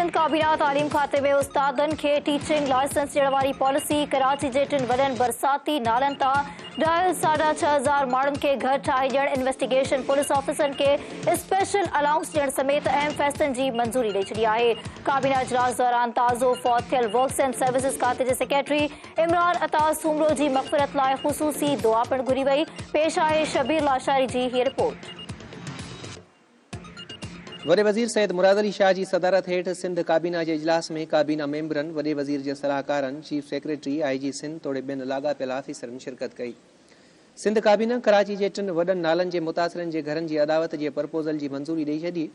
سنڌ ڪابينا تعليم کاتي ۾ استادن کي ٽيچنگ لائسنس ڏيڻ واري پاليسي، ڪراچي جي ٽن وڏن برساتي نالن تان ڊاهيل ساڍا 6000 ماڻهن کي گهر ٺاهي ڏيڻ، انويسٽيگيشن پوليس آفيسرن کي اسپيشل الائونس ڏيڻ سميت اهم فيصلن جي منظوري ڏئي ڇڏي آهي. ڪابينا اجلاس دوران تازو فوت ٿيل ورڪس اينڊ سروسز کاتي جي سيڪريٽري عمران عطا سومرو جي مغفرت لاء خصوصي دعا پڻ گهري وئي. پيش آهي شبير لاشاري جي هيء رپورٽ. وڏي وزير سيد مراد علي شاهه جي صدارت هيٺ سنڌ ڪابينا جي اجلاس ۾ ڪابينا ميمبرن، وڏي وزير جي صلاحڪارن، چيف سيڪريٽري، آء جي سنڌ توڙي ٻين لاڳاپيل آفيسرن شرڪت ڪئي. سنڌ ڪابينا ڪراچي جي ٽن وڏن نالن جي متاثرن جي گهرن جي اڏاوت جي پرپوزل جي منظوري ڏئي ڇڏي.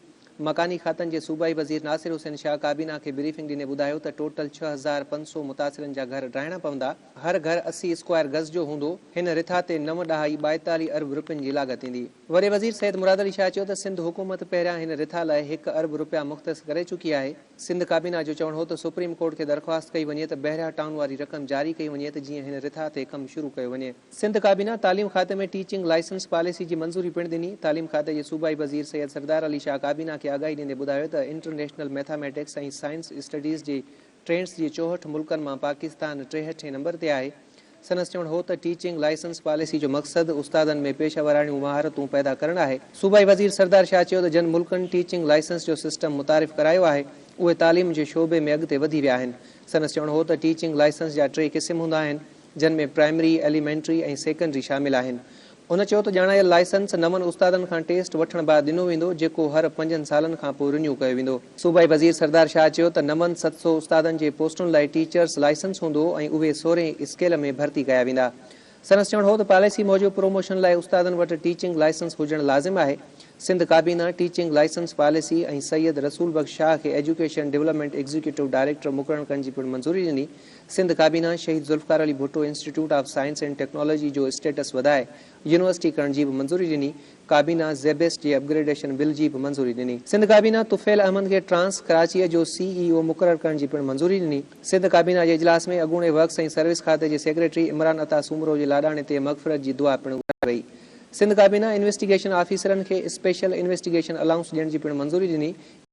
مڪاني کاتن جي صوبائي وزير ناصر حسين شاهه ڪابينا کي بريفنگ ڏيندي ٻڌايو ته ٽوٽل 6500 متاثرن جا گهر ڊاهڻا پوندا، هر گهر 80 اسڪوائر گز جو هوندو، هن رٿا تي نو ڏهائي 42 ارب رپين جي لاڳت ايندي. وڏي وزير سيد مراد علي شاهه چيو ته سنڌ حڪومت پهريان هن رٿا لاء هڪ ارب رپيا مختص ڪري چڪي آهي. سنڌ ڪابينا جو چوڻ هو ته سپريم ڪورٽ کي درخواست ڪئي وڃي ته بحريا ٽائون واري رقم جاري ڪئي وڃي ته جيئن هن رٿا تي ڪم شروع ڪيو وڃي. سنڌ ڪابينا تعليم کاتي ۾ ٽيچنگ لائسنس پاليسي جي منظوري پڻ ڏني. تعليم کاتي جي صوبائي وزير سيد سردار علي شاهه ڪابينا کي آگاهي ڏيندي ٻڌايو ته انٽرنيشنل ميٿاميٽڪس ۽ سائنس اسٽڊيز جي ٽرينڊز جي 64 ملڪن مان پاڪستان 63 هين نمبر تي آهي. سندس چوڻ هو ته ٽيچنگ لائسنس پاليسي جو مقصد استادن ۾ پيشه وراڻيون مهارتون پيدا ڪرڻ آهي. صوبائي وزير سردار شاهه چيو ته جن ملڪن ٽيچنگ لائسنس جو سسٽم متعارف ڪرايو آهي اهي تعليم جي شعبي ۾ اڳتي وڌي ويا آهن. سندس چوڻ هو ته ٽيچنگ لائسنس جا ٽي قسم هوندا آهن جن ۾ پرائمري، ايليمينٽري ۽ سيڪنڊري شامل آهن. هن چيو ته ڄاڻايل لائسنس نون استادن کان ٽيسٽ وٺڻ بعد ڏنو ويندو جيڪو هر پنجن سالن کان پوء رنيو ڪيو ويندو. صوبائي وزير سردار شاهه چيو ته نون 700 استادن جي پوسٽن لاء ٽيچرز لائسنس هوندو ۽ اهي سورهين اسڪيل ۾ ڀرتي ڪيا ويندا. سندس چوڻ هو ته پاليسي موجب پروموشن لاء استادن وٽ ٽيچنگ لائسنس هجڻ لازم آهي. سنڌ ڪابينا ٽيچنگ لائسنس پاليسي ۽ سيد رسول بخش شاهه کي ايجوڪيشن ڊولپمينٽ ايگزيڪيوٽو ڊائريڪٽر مقرر ڪرڻ جي پڻ منظوري ڏني. سنڌ ڪابينا شهيد Zulfiqar Ali Bhutto institute of science and technology جو اسٽيٽس وڌائي يونيورسٽي ڪرڻ جي به منظوري ڏني. ڪابينا زيبسٽ جي اپگريڊيشن بل جي به منظوري ڏني. سنڌ ڪابينا طفيل احمد کي ٽرانس ڪراچيء جو سي اي او مقرر ڪرڻ جي پڻ منظوري ڏني. سنڌ ڪابينا جي اجلاس ۾ اڳوڻي ورڪس ۽ سروس کاتي جي سيڪريٽري عمران عطا سومرو جي لاڏاڻي تي مغفرت جي دعا پڻ گهري وئي. سنڌ ڪابينا انويسٽيگيشن آفيسرن کي اسپيشل انويسٽيگيشن الائونس ڏيڻ جي پڻ منظوري ڏني.